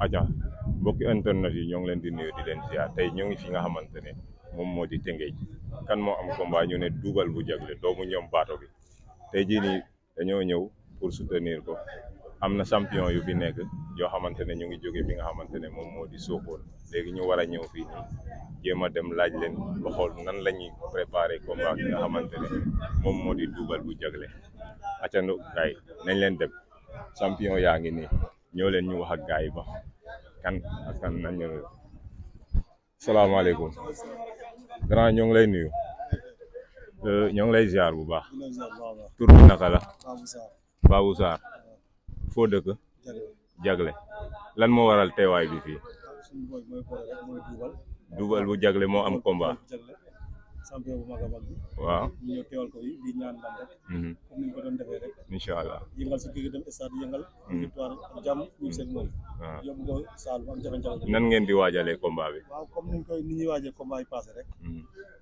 aja mbokki internet yi ñoo ngi leen di nuyu di leen ziar tey ñoo ngi fi nga xamante ne moom moo di Tëngéej kan moo am combat ñu ne duubal bu jagle doomu ñoom baato bi tey jii nii dañoo ñëw pour soutenir ko am na champion yu fi nekk yoo xamante ne ñu ngi jóge fi nga xamante ne moom moo di Sokone léegi ñu war a ñëw fii nii jéem a dem laaj leen ba xool nan la ñuy préparer combat bi nga xamante ne moom moo di duubal bu jagle accandu gaay nañ leen dem champion yaa ngi nii ñoo leen ñu wax ak gaay ba kan ak kan nañ ñu salaamaaleykum grand ñoo ngi lay nuyu ñoo ngi lay ziar bu baax tur bi naka la Babou Sarr foo dëkk jagle lan moo waral teewaay bi fii duubal bu jagle moo am combat champion bu mag a mag bi waaw ñu ñëw teewal ko yi di ñaan ndam rek comme ni ñu ko doon defee rek incha allah yëngal su kii dem stade yëngal victoire ak jàmm ñu seen moom yóbbu ko Saalum ak jafe-jafe nan ngeen di waajalee combat bi waaw comme ni ñuy waajee combat yi passé rek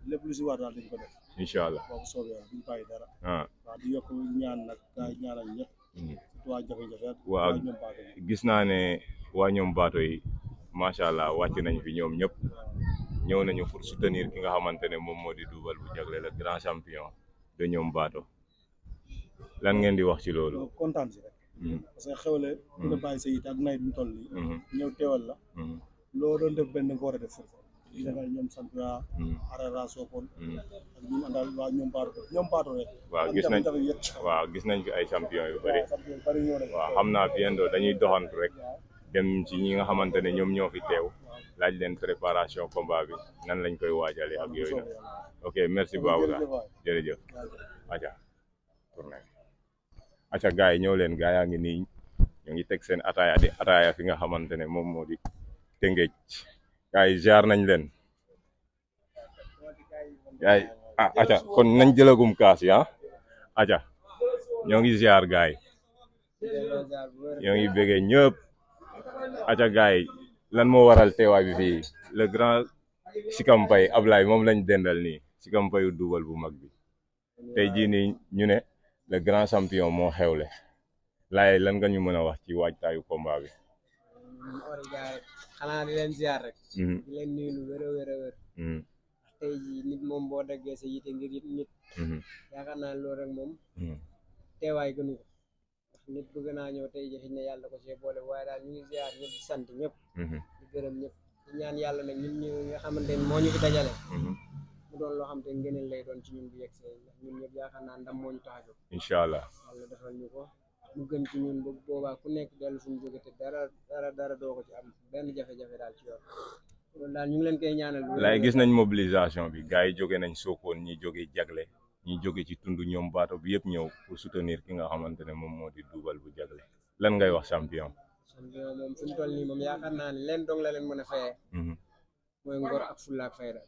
lépp lu si war daal dañ ko def incha allah boobu soobee yàlla duñ bàyyi dara ah waaw di yokk ñaan nag gaa yi ñaanal ñëpp surtout waa jafe-jafe ak waaw ñoom baato yi gis naa ne waa ñoom baato yi macha allah wàcc nañ fi ñoom ñëpp ñëw nañu pour soutenir ki nga xamante ne moom moo di duubal bu jagle le grand champion de ñoom baato lan ngeen di wax ci loolu kontaan si rek parce que xewle bu la bàyyi sa yite ak nawet mu toll nii ñëw teewal la loo doon def benn nga ko war a def foofu Sénégal ñoom sant waa Arara Sokone ak ñu àndal waa ñoom baato rek waaw gis nañ fi ay champion yu bëri bari ñoo rek waaw xam naa bientôt dañuy doxantu rek dem ci ñi nga xamante ne ñoom ñoo fi teew laaj leen préparation combat bi nan lañ koy waajalee ak yooyu nag ok merci Babou Sarr jërëjëf aca tourné aca gars yi ñëw leen gars yaa ngi nii ñu ngi teg seen ataaya di ataaya fi nga xamante ne moom moo di Tëngéej gars yi ziar nañ leen gars yi aca kon nañ jëlagum kaas yi aca ñoo ngi ziar gars yi ñoo ngi bëggee ñëpp aca gars yi lan moo waral teewaay bi fii le grand Sikam Faye Ablaye moom lañ dendal nii Sikam Faye duubal bu mag bi tey jii nii ñu ne le grand champion moo xewle laay lan nga ñu mën a wax ci waajtaayu combat bi xanaa di leen ziar rek di leen nuyu lu wér a wér a wér tey jii nit moom boo daggee sa yite ngir it nit yaakaar naa loolu rek moom teewaay gënu ko ndax nit bëgg naa ñëw tey ji xëy na yàlla ko see boole waaye daal ñu ngi ziar ñëpp di sant ñëpp di gërëm ñëpp di ñaan yàlla nag ñun ñu nga xamante ni moo ñu fi dajale mu doon loo xam te ngëneel lay doon ci ñun bu yegg see ndax ñun ñëpp yaakaar naa ndam moo ñu tax a jóg incha allah yàlla defal ñu ko mu gën ci ñun ba boobaa ku nekk dellu suñu jóge te dara doo ko ci am benn jafe-jafe daal ci yoon loolu daal ñu ngi leen koy ñaanal laay gis nañ mobilisation bi gars yi jóge nañ Sokone ñi jóge jagle ñi jóge ci tund ñoom baato bi yëpp ñëw pour soutenir ki nga xamante ne moom moo di duubal bu jagle lan ngay wax champion moom fi mu toll nii moom yaakaar naa ne leen dong la leen mën a fayee mooy ngor ak fulla ak fayda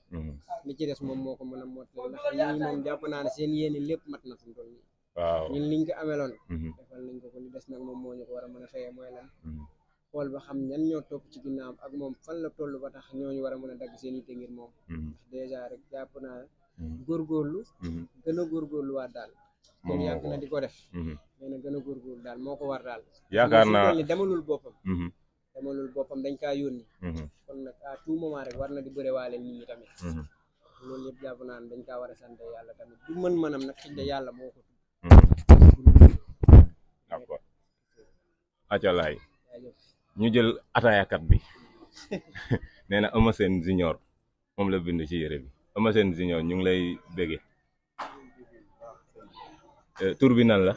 li ci des moom moo ko mën a mottali ndax ñii moom jàpp naa ne seen yéene lépp mat na fi mu toll nii waaw ñun liñ ko ameloon defal nañ ko li des nag moom moo ñu ko war a mën a fayee mooy lan xool ba xam ñan ñoo topp ci ginnaawam ak moom fan la toll ba tax ñooñu war a mën a dagg seen yitte ngir moom ndax dèjà rek jàpp naa góorgóorlu gën a góorgóorlu waat daal kon yàgg na di ko def mais na gën a góorgóorlu daal moo ko war daal yaakaar naa ni demalul boppam dañ kaa yónni kon nag à tout moment rek war na di bëre waale nit ñi tamit loolu yëpp jàpp naa ne dañ kaa war a sant yàlla tamit du mën-mënam nag xëy na yàlla moo ko d'accord acalaay ñu jël ataayakat bi nee na Eumeu Sène Junior moom la bind ci yére bi Eumeu Sène Junior ñu ngi lay bége tur bi nan la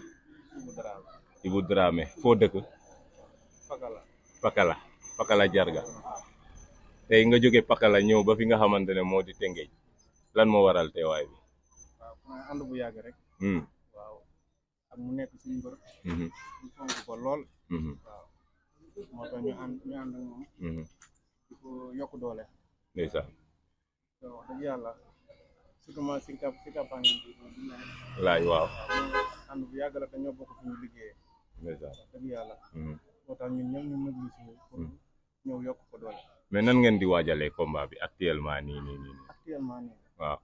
Ibou Dramé foo dëkk Pakala Jarga tey nga jóge Pakala ñëw ba fi nga xamante ne moo di Tëngéej lan moo waral teewaay bi waaw ànd bu yàgg rek waaw ak mu nekk suñu mbër ñu fonk ko lool waaw moo tax ñu ànd ak moom di ko yokk doole ndeysaan wax dëgg yàlla surtout ma si campagne bi laaj waaw ànd bu yàgg la te ñoo bokk fu ñu liggéeyee ndeysaan wax dëgg yàlla moo tax ñun ñëpp ñu mobilisé pour ñëw yokk ko doole mais nan ngeen di waajalee combat bi actuellement nii actuellement nii waaw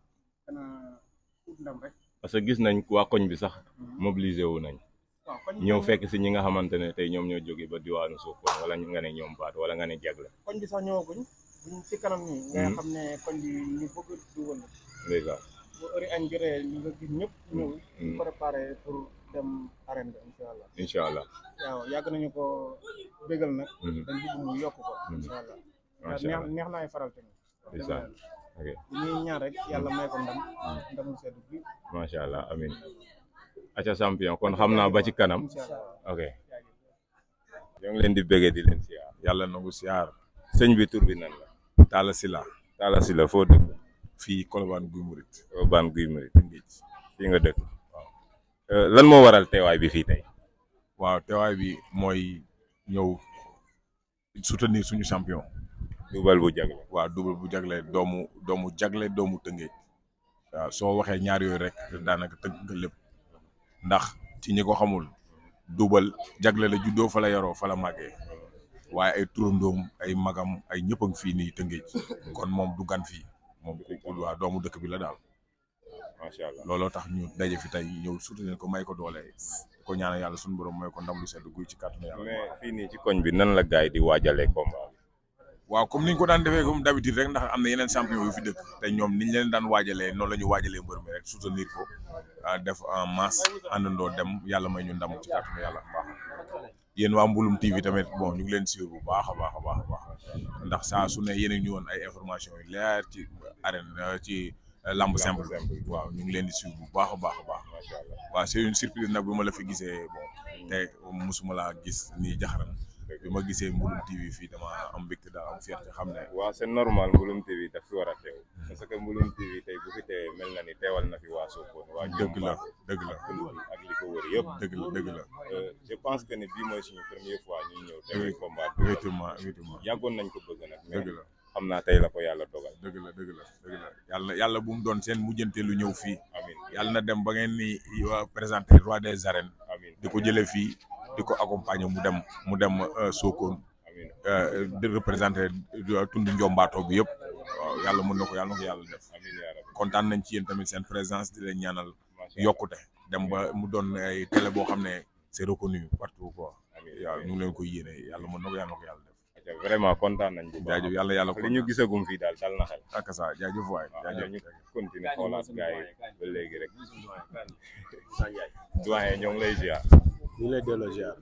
xanaa ut ndam rek parce que gis nañ waa koñ bi sax mobilisé wu nañ waaw koñ ñëw fekk si ñi nga xamante ne tey ñoom ñoo jóge ba diwaanu Sokone wala nga ne ñoom baat wala nga ne jagle. koñ bi sax ñëwaguñ buñ si kanam nii. nga xam ne koñ bi ñu bëgg dugal la. dèjà. bu heure añ jotee li nga gis ñëpp ñëw. préparé pour dem arène bi incha allah. incha allah. waaw yàgg nañu ko bégal nag. dañ bëgg mu yokk ko. incha allah. macha allah neex naay faral tamit. incha allah ok. ñuy ñaan rek yàlla may ko ndamu sedd bi. macha allah amin aca champion kon xam naa ba ci kanam. ok. ñoo ngi leen di bëggee di leen siyaar. yàlla nangu siyaar. sëñ bi tur bi nan la. Talla Sylla. Talla Sylla foo dëkk. fii Colobane Guy Mouride. Colobane Guy Mouride. fii nga dëkk. waaw. lan moo waral teewaay bi fii tey. waaw teewaay bi mooy ñëw soutenir suñu champion. Double bu jagle. waaw Double bu jagle doomu jagle doomu Tëngéej. waaw soo waxee ñaar yooyu rek daanaka tënk nga lépp ndax ci ñi ko xamul Double jagle la juddoo fa la yaroo fa la màggee waaye ay turandoom ay magam ay ñëpp a ngi fii nii Tëngéej kon moom du gan fii moom waa doomu dëkk bi la daal. macha allah looloo tax ñu daje fi tey ñëw soutenir ko may ko doole ko ñaanal yàlla suñu borom may ko ndam lu sedd guy ci kàttanu yàlla. mais fii nii ci koñ bi nan la gaay di waajalee combat bi. waaw comme niñ ko daan defee comme d'habitude rek ndax am na yeneen champion yu fi dëkk te ñoom niñ leen daan waajalee noonu la ñu waajalee mbër mi rek soutenir ko def en masse àndandoo dem yàlla may ñu ndam ci kàttanu yàlla baax yéen waa Mbouloum TV tamit bon ñu ngi leen suivre bu baax a baax a baax a baax ndax saa su ne yéen a ñu woon ay information yu leer ci arène ci lamb simple waaw ñu ngi leen di suivre bu baax a baax a baax waaw c'est une surprise nag bi ma la fi gisee bon te musuma laa gis nii jaxaran bi ma gisee Mbouloum TV fii dama am mbégte daal am fierté xam ne. waaw c'est normal Mbouloum TV daf fi war a teew parce que Mbouloum TV tey bu fi teewee mel na ni teewal na fi waa Sokone waa dëgg la dëgg la ak li ko wër yëpp. dëgg la je pense que ne bii mooy suñu première fois ñuy ñëw teewee combat. effectivement yàggoon nañ ko bëgg nag. dëgg la xam naa tey la ko yàlla dogal. dëgg la yàlla bu mu doon seen mujjante lu ñëw fii. amiin yàlla na dem ba ngeen ni présenter roi des arènes. amiin di ko jëlee fii di ko accompagner mu dem Sokone. di représenter tund Njombato bi yëpp. waaw yàlla mën na ko yàlla def. amiin yaa rabbi kontaan nañ ci yéen tamit seen présence di leen ñaanal yokkute dem ba mu doon ay télé boo xam ne c'est reconnu partout quoi. waaw ñu ngi leen koy yéene yàlla mën na ko yàlla def. vraiment kontaan nañ bu baax jaajëf yàlla li ñu gisagum fii daal dal na xel. ak sa jaajëf waay jaajëf ñu continuer xoolaat gars yi ba léegi rek. doyen ñoo ngi lay ziar. ñu ngi lay delloo ziar.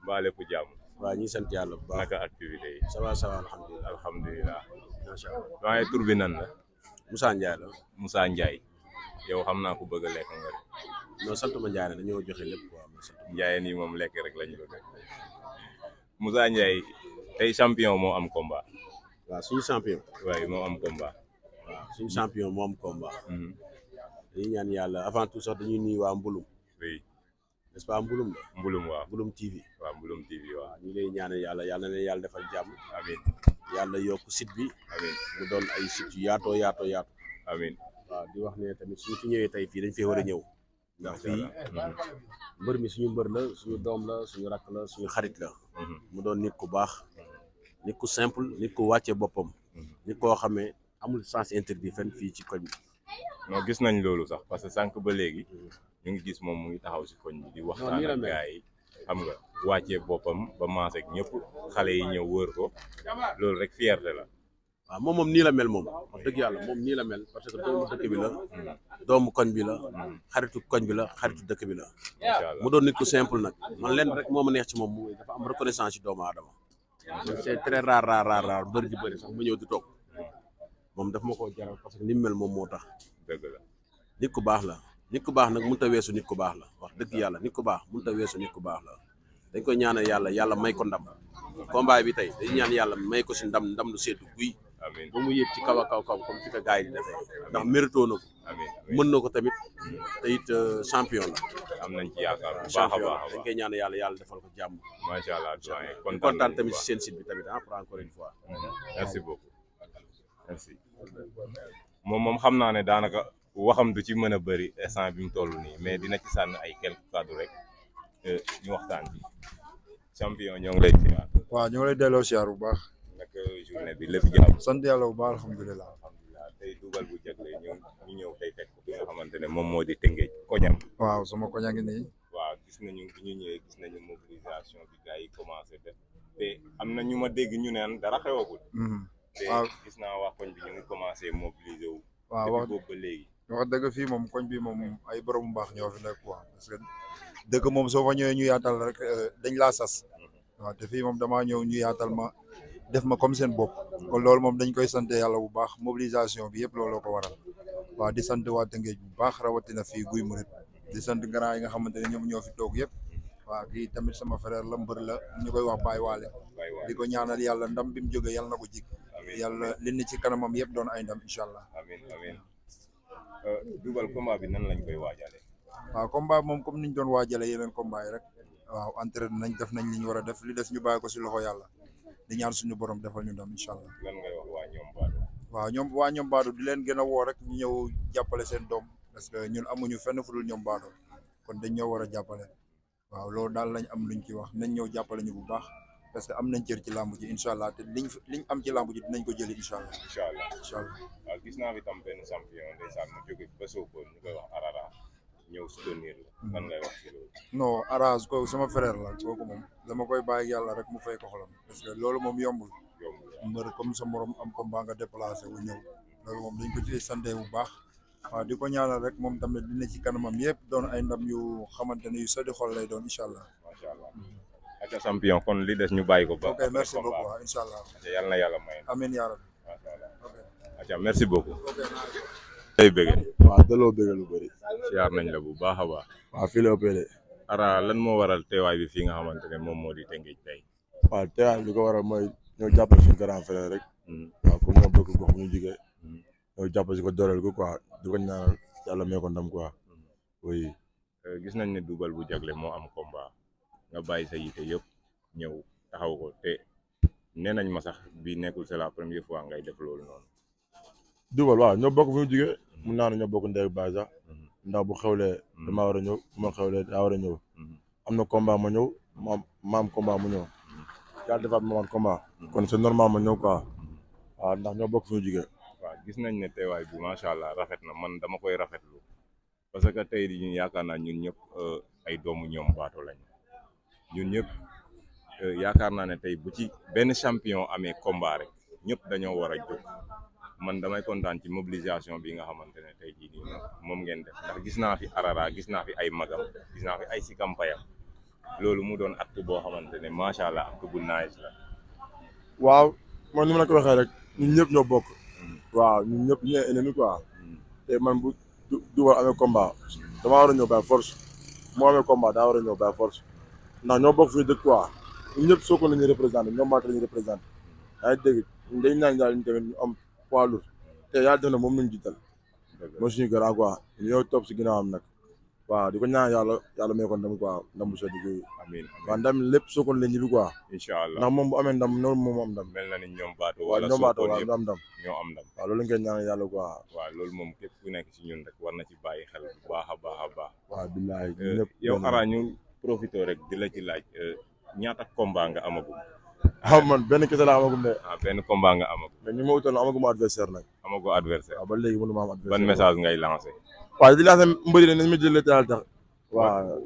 mbaa lépp jàmm. waaw ñu sant yàlla bu baax. naka activité yi. ça va alhamdulilah. alhamdulilah. macha allah. doyen tur bi nan la. Moussa Ndiaye la. Moussa Ndiaye. yow xam naa ko bëgg a lekk nga rek. non sant ma Ndiaye dañoo joxe lépp quoi. Ndiaye nii moom lekk rek lañu bëgg. Moussa Ndiaye tey champion moo am combat. waaw suñu champion. waaye moo am combat. waaw suñu champion moo am combat. dañuy ñaan yàlla avant tout sax dañuy nuyu waa Mbouloum. oui. n'est-ce pas Mbouloum la. Mbouloum waaw. Mbouloum TV. waaw Mbouloum TV waaw. ñu lay ñaanal yàlla na leen yàlla defal jàmm. amiin. yàlla yokk site bi. amiin mu doon ay site yu yaatoo. amiin. waaw di wax ne tamit suñu fi ñëwee tey fii dañ fee war a ñëw. ndax fii mbër mi suñu mbër la suñu doom la suñu rakk la suñu xarit la. mu doon nit ku baax. nit ku simple nit ku wàcce boppam. nit koo xamee amul sens interdit fenn fii ci koñ bi. non gis nañ loolu sax parce que sànq ba léegi ñu ngi gis moom mu ngi taxaw si koñ bi di waxtaan ak gars yi xam nga wàccee boppam ba maase ak ñëpp xale yi ñëw wër ko loolu rek fierté la. waaw moom nii la mel moom wax dëgg yàlla moom nii la mel parce que doomu dëkk bi la doomu koñ bi la xaritu koñ bi la xaritu dëkk bi la. mu doon nit ku simple nag man leen rek moo ma neex ci moom mooy dafa am reconnaissance ci doomu aadama. c'est très rare bëri di bëri sax mu ñëw di toog moom daf ma koo jaral parce que ni mu mel moom moo tax. dëgg la nit ku baax la nit ku baax nag mënut a weesu nit ku baax la wax dëgg yàlla nit ku baax mënut a weesu nit ku baax la dañ koy ñaanal yàlla may ko ndam combat bi tey dañu ñaan yàlla may ko si ndam lu seddu guy. amiin ba mu yëg ci kaw a kaw comme fi ko gars yi di defee ndax mérito na ko. amiin mën na ko tamit te it champion la. am nañ ci yaakaar bu baax a baax dañ koy ñaan yàlla defal ko jàmm. macha allah kontaan tamit si seen site bi tamit pour encore une fois. merci beaucoup merci. moom xam naa ne daanaka waxam du ci mën a bëri instant bi mu toll nii mais dina ci sànn ay quelques kàddu rek ñu waxtaan bi champion ñoo ngi lay ziar. waaw ñoo ngi lay delloo ziar bu baax. naka journée bi lépp jàmm. sant yàlla bu baax alhamdulilah. tey Double bu jagle ñu ñëw tey fekk bi nga xamante ne moom moo di Tëngéej koñam. waaw sama koña ngi nii. waaw gis nañu bi ñu ñëwee gis nañu mobilisation bi gars yi commencé def te am na ñu ma dégg ñu neen dara xewagul. te gis naa waa koñ bi ñu ngi commencé mobiliser wu. waaw wax boobu ba léegi. wax dëgg fii moom koñ bi moom ay borom bu baax ñoo fi nekk quoi parce que dëgg moom soo fa ñëwee ñu yaatal rek dañ laa sas. waaw te fii moom damaa ñëw ñu yaatal ma def ma comme seen bopp kon loolu moom dañ koy sant yàlla bu baax mobilisation bi yëpp looloo ko waral waaw di sant waa Tëngéej bu baax rawatina fii Guy Murit di sant grand yi nga xamante ne ñoom ñoo fi toog yëpp waaw kii tamit sama frère la mbër la ñu koy wax Baye Waale di ko ñaanal yàlla ndam bi mu jógee yàlla na ko jig yàlla li ni ci kanamam yëpp doon ay ndam incha allah. amiin dugal combat bi nan lañ koy waajalee. waaw combat moom comme niñ doon waajalee yeneen combat yi rek waaw entraîné nañ def nañ li ñu war a def li des ñu bàyyi ko si loxo yàlla di ñaan suñu borom defal ñu ndam incha allah. lan ngay wax waa ñoom Badou. waaw waa ñoom Badou di leen gën a woo rek ñu ñëw jàppale seen doom parce que ñun amuñu fenn fu dul ñoom Badou kon dañ ñoo war a jàppale waaw loolu daal lañ am luñ ci wax nañ ñëw jàppale ñu bu baax parce que am nañ cër ci làmb ji incha allah te liñ am ci làmb ji dinañ ko jëli incha allah. incha allah waaw gis naa fi tam benn champion ndeysaan mu jóge ba Sokone ñu koy wax Arara ñëw soutenir la. lan ngay wax ci loolu. non Aras kooku sama frère la kooku moom dama koy bàyyi yàlla rek mu fay ko xolam parce que loolu moom yombul. mbër comme sa morom am combat nga déplacé wu ñëw loolu moom dañ ko ci santé bu baax waaw di ko ñaanal rek moom tamit dina ci kanamam yëpp doon ay ndam yu xamante ne yu sodi xol lay doon incha allah. macha allah ak champion kon li des ñu bàyyi ko ba. ok merci beaucoup waaw incha allah. yàlla na yàlla may. amiin yaa rabbi. macha allah ok merci beaucoup. tey bëgg. waaw daloo bëgg lu bëri. siyaar nañ la bu baax a baax. waaw fii la ëppee de. Ara lan moo waral teewaay bi fii nga xamante ne moom moo di Tëngéej tey. waaw teewaay bi li ko waral mooy ñoo jàppale suñu grand frère rek. waaw comme ñoo bëgg gox ñu jigee ñoo jàppale si ko dooleel ko quoi di ko ñaanal yàlla may ko ndam quoi. oui. gis nañ ne Double bu Jagle moo am combat nga bàyyi sa yite yëpp ñëw taxaw ko te nee nañ ma sax bi nekkul c'est la première fois ngay def loolu noonu. Double waaw ñoo bokk fu ñu jigee mun naa ne ñoo bokk ndey baay sax ndax bu xewlee damaa war a ñëw bu ma xewlee daa war a ñëw am na combat ma ñëw ma am combat mu ñëw yàlla defaat ma combat kon c'est normal ma ñëw quoi waaw ndax ñoo bokk fu ñu jigee. waaw gis nañ ne teewaay bi macha allah rafet na man dama koy rafetlu parce que tey di ñun yaakaar naa ñun ñëpp ay doomu ñoom Bato lañ ñun ñëpp yaakaar naa ne tey bu ci benn champion amee combat rek ñëpp dañoo war a jóg man damay kontaan ci mobilisation bi nga xamante ne tey jii nii moom ngeen def ndax gis naa fi Arara gis naa fi ay magam gis naa fi ay sikampayam loolu mu doon acte boo xamante ne macha allah acte bu nice la. waaw man ni ma la ko waxee rek ñun ñëpp ñoo bokk. waaw ñun ñëpp ñu ennemi quoi. te man bu Double amee combat dama war a ñëw by force moo amee combat daa war a ñëw by force ndax ñoo bokk fi ñu dëkk quoi ñun ñëpp Sokone la ñuy représenté ñoom Matam la ñuy représenté yaa ngi dégg dañ naan daal ñu tamit ñu am poids lourd te yàlla def na moom lañu jiital mooy suñu grand quoi ñoo topp si ginnaawam nag waaw di ko ñaan yàlla may ko ndam quoi ndam bu sedd gi amiin waaw ndam lépp Sokone la ñibbi quoi incha allah ndax moom bu amee ndam noonu moom am ndam mel na ni ñoom Bato waaw wala ñoom Bato Sokone waaw yëpp ñu am ndam ñoo am ndam waaw loolu lañ koy ñaan yàlla quoi waaw loolu moom képp ku nekk ci ñun rek war na ci bàyyi xel bu baax a baax a baax waaw billahi ñëpp yow Ara ñu profité rek di la ci laaj ñaata combat nga amagum. man benn kese laa amagum de. benn combat nga amagum. mais ñu ma wutoon amaguma adversaire nag. amagoo adversaire. waaw ba léegi mënu ma am adversaire. ban message ngay lancé. waaw di lancé mbëri ne nañ ma jëlee taal tax. waaw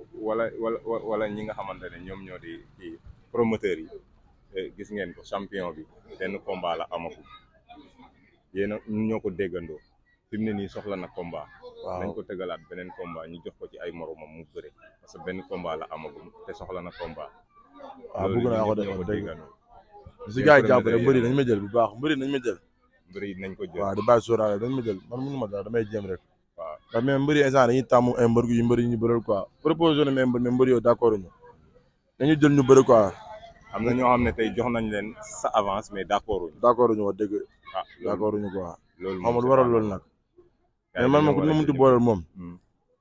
wala ñi nga xamante ne ñoom ñoo di ci promoteurs yi gis ngeen ko champion bi benn combat la amagum yéen a ñoo ko déggandoo fi mu ne nii soxla na combat. waaw nañ ko tëgalaat beneen combat ñu jox ko ci ay moromam mu bëre parce que benn combat la amagum te soxla na combat. waaw bëgg naa ko def dégg nga si gars yi jàpp rek mbëri nañ ma jël bu baax mbëri nañ ma jël. mbëri nañ ko jël waaw di bàyyi sóoraale dañ ma jël man mënu ma dara damay jéem rek. waaw ndax même mbëri instant dañuy tàmm ay mbër yu mbëri ñu bëral quoi proposé na mais mbëri yow d'accord ñu dañu jël ñu bëri quoi. am na ñoo xam ne tey jox nañ leen sa avance mais d'accord ñu wax dëgg. d'accord ñu quoi. loolu moom lu waral loolu nag. mais man moom ku ñu ma mënti booleel moom.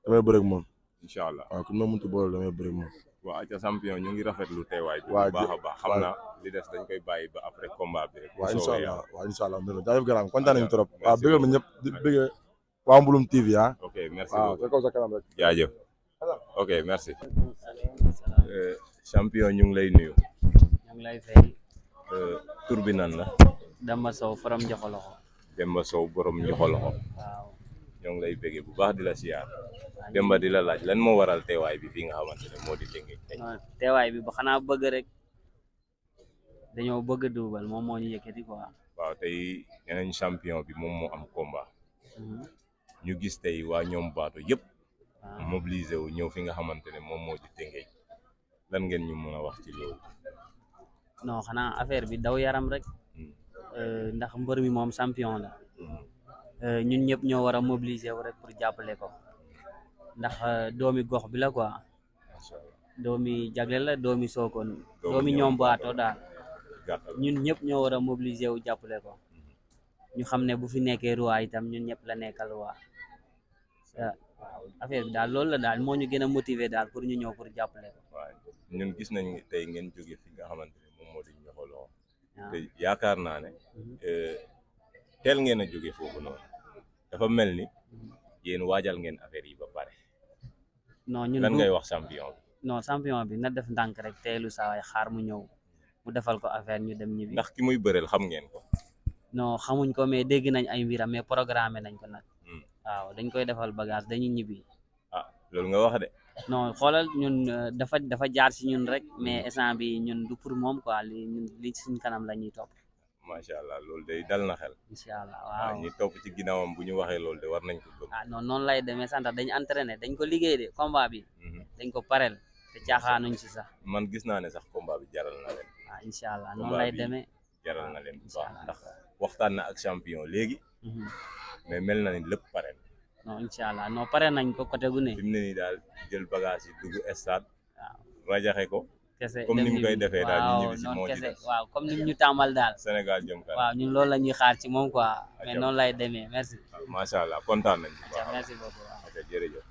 damay bëri ak moom. incha allah waaw ku ñu ma mënti booleel damay bëri ak moom. waaw ca champion ñu ngi rafetlu teewaay bi. waaw bu baax a baax xam naa li des dañ koy bàyyi ba après combat bi rek. waaw incha allah waaw incha allah jaajëf garaam kontaan nañu trop. waaw bëggal ma ñëpp di bëggee waa Mbouloum TV ah. ok merci waaw sa kaw sa kanam rek. jaajëf ok merci. champion ñu ngi lay nuyu. ñu ngi lay fay. tur bi nan la. Demba Sow borom Njoxoloxo. Demba Sow borom Njoxoloxo. waaw. ñoo ngi lay bëggee bu baax di la siyaar Demba di la laaj lan moo waral teewaay bi fii nga xamante ne moo di Tëngéej tey. teewaay bi ba xanaa bëgg rek dañoo bëgg duubal moom moo ñu yëkkati quoi. waaw tey yeneen champion bi moom moo am combat ñu gis tey waa ñoom Baato yëpp mobilisé wu ñëw fi nga xamante ne moom moo di Tëngéej lan ngeen ñu mën a wax ci loolu. non xanaa affaire bi daw yaram rek ndax mbër mi moom champion la ñun ñëpp ñoo war a mobiliser wu rek pour jàppale ko ndax doomi gox bi la quoi doomi Jagle la doomi Sokone doomi ñoom Baato daal ñun ñëpp ñoo war a mobiliser wu jàppale ko ñu xam ne bu fi nekkee roi itam ñun ñëpp la nekkal roi waaw affaire bi daal loolu la daal moo ñu gën a motiver daal pour ñu ñëw pour jàppale ko. waaw ñun gis nañ tey ngeen jóge fi nga xamante ne moom moo di Ñoxoloo te yaakaar naa ne teel ngeen a jóge foofu noonu dafa mel ni yéen waajal ngeen affaire yi ba pare. non ñun lan ngay wax champion bi. non champion bi na def ndànk rek teelu sawaay xaar mu ñëw mu defal ko affaire ñu dem ñibbi. ndax ki muy bëreel xam ngeen ko. non xamuñ ko mais dégg nañ ay mbiram mais programmé nañ ko nag. waaw dañ koy defal bagage dañuy ñibbi. ah loolu nga wax de. non xoolal ñun dafa jaar ci ñun rek mais instant bi ñun du pour moom quoi li suñ kanam la ñuy topp. macha allah loolu day dal na xel. incha allah waaw ñi topp ci ginnaawam bu ñu waxee loolu de war nañ ko gëm. non noonu lay demee sant dañ entraîné dañ ko liggéey de combat bi. dañ ko parel te caaxaanuñ ci sax. man gis naa ne sax combat bi jaral na leen. waaw incha allah noonu lay demee. jaral na leen bu baax ndax waxtaan na ak champion léegi. mais mel na ni lépp pare na. non incha allah non pare nañ ko côté gu ne. fi mu ne nii daal jël bagage yi dugg stade. waaw rajaxe ko. kese comme ni mu koy defee daal ñu ñibbi si waaw moo noonu ci kese des. waaw comme ni ñu tàmmal daal. Sénégal jëm kanam. waaw ñun loolu la ñuy xaar ci moom quoi. mais noonu lay demee merci. macha allah kontaan nañ bu baax. merci beaucoup waaw. jërëjëf.